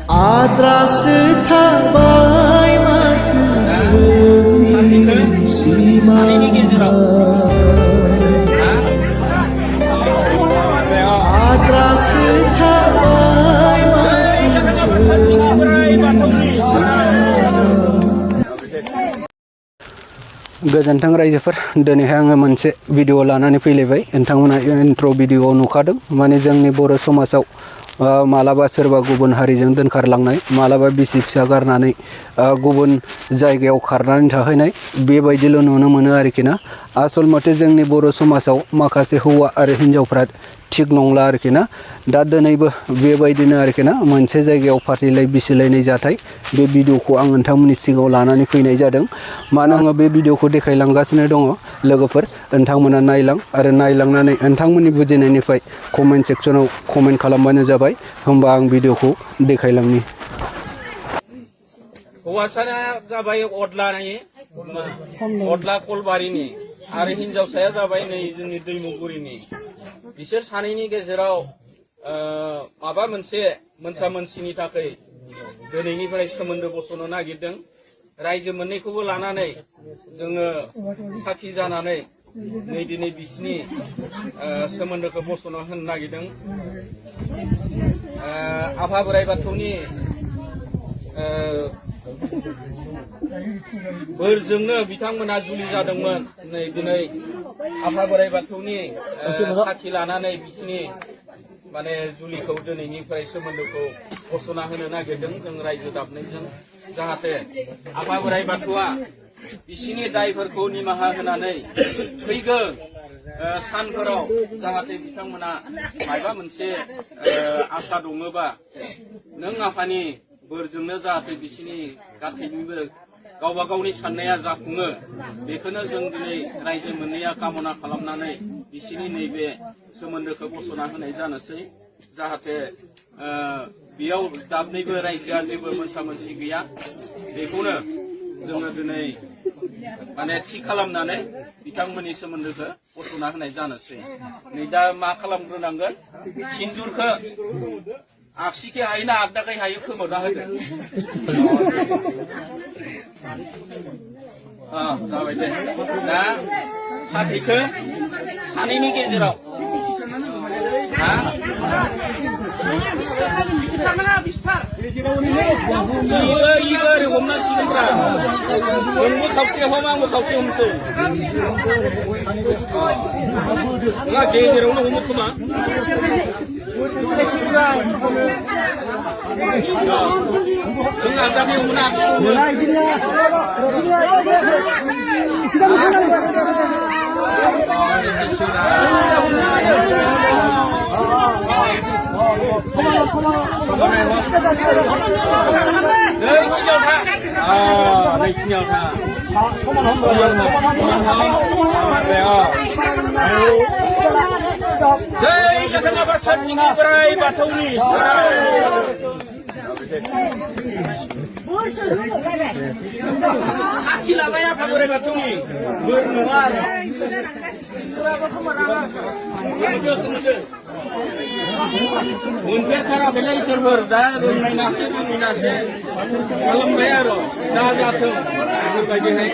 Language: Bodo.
आद्रासो थाबाय माथो जोंनि सिमा आद्रासो थाबाय माथो जोंनि गोजोन्थों रायजोफोर दिनैहाय आङो मोनसे भिडिअ लानानै फैलायबाय नोंथांमोना इन्ट्र भिडिअआव नुखादों माने जोंनि बर' समाजाव मालाबा सोरबा गुबुन हारिजों दोनखारलांनाय मालाबा बिसि फिसा गारनानै गुबुन जायगायाव खारनानै थाहैनाय बेबायदिल' नुनो मोनो आरोखि ना आसल मथे जोंनि बर' समाजाव माखासे हौवा आरो हिन्जावफ्रा थिग नंला आरोखि ना दा दिनैबो बेबायदिनो आरोखि ना मोनसे जायगायाव फाथैलाय बिसिलायनाय जाथाय बे भिडिअखौ आं नोंथांमोननि सिगाङाव लानानै फैनाय जादों मानो आङो बे भिडिअखौ देखायलांगासिनो दङ लोगोफोर नोंथांमोना नायलां आरो नायलांनानै नोंथांमोननि बुजिनायनिफ्राय कमेन्ट सेक्सनाव कमेन्ट खालामबानो जाबाय होमबा आं भिडिअखौ देखायलांनि हौवासाया जाबाय अदला कलबारिनि आरो हिनजावसाया जाबाय नै जोंनि दैमुगुरिनि बिसोर सानैनि गेजेराव माबा मोनसे मोनसा मोनसिनि थाखाय दिनैनिफ्राय सोमोन्दो बस'नो नागिरदों रायजो मोननैखौबो लानानै जोङो साखि जानानै नै दिनै बिसिनि सोमोन्दोखौ बस'ना होनो नागिरदों आफा बोराइ बाथौनि बोरजोंनो बिथांमोना जुलि जादोंमोन नै दिनै आफा बोराइ बाथौनि साखि लानानै बिसिनि माने जुलिखौ दिनैनिफ्राय सोमोन्दोखौ बस'ना होनो नागिरदों जों रायजो दाबनैजों जाहाथे आफा बोराइ बाथौआ बिसिनि दायफोरखौ निमाहा होनानै फैगोन सानफोराव जाहाथे बिथांमोना माबा मोनसे आसा दङबा नों आफानि बोरजोंनो जाहाथे बिसिनि गासैनिबो गावबा गावनि साननाया जाफुङो बेखौनो जों दिनै रायजो मोननैया कामना खालामनानै बिसिनि नैबे सोमोन्दोखौ बस'ना होनाय जानोसै जाहाथे बेयाव दाबनैबो रायजोआ जेबो मोनसा मोनसि गैया बेखौनो जोङो दिनै माने थि खालामनानै बिथांमोननि सोमोन्दोखौ बस'ना होनाय जानोसै नै दा मा खालामग्रोनांगोन सिन्दुरखौ आगसिखै हायो ना आगदाखै हायो खोमोरना होदो जाबाय दे दा फाथैखौ सानैनि गेजेराव इयो ओरै हमनांसिगोनब्रा नोंबो खावसे हम आंबो खावसे हमसै नङा गेजेरावनो हमो खोमा नों आगदाखै हमो ना आगसि हमो जय जगन्नाथ बाथौनि बोराइ बाथौनि साखि लाबाय आफा बोराइ बाथौनि बोर नङा आरो मोनफेरथाराखैलै इसोरफोर दा रोंनायनासो खालामबाय आरो दा जाथों बेफोरबायदिहाय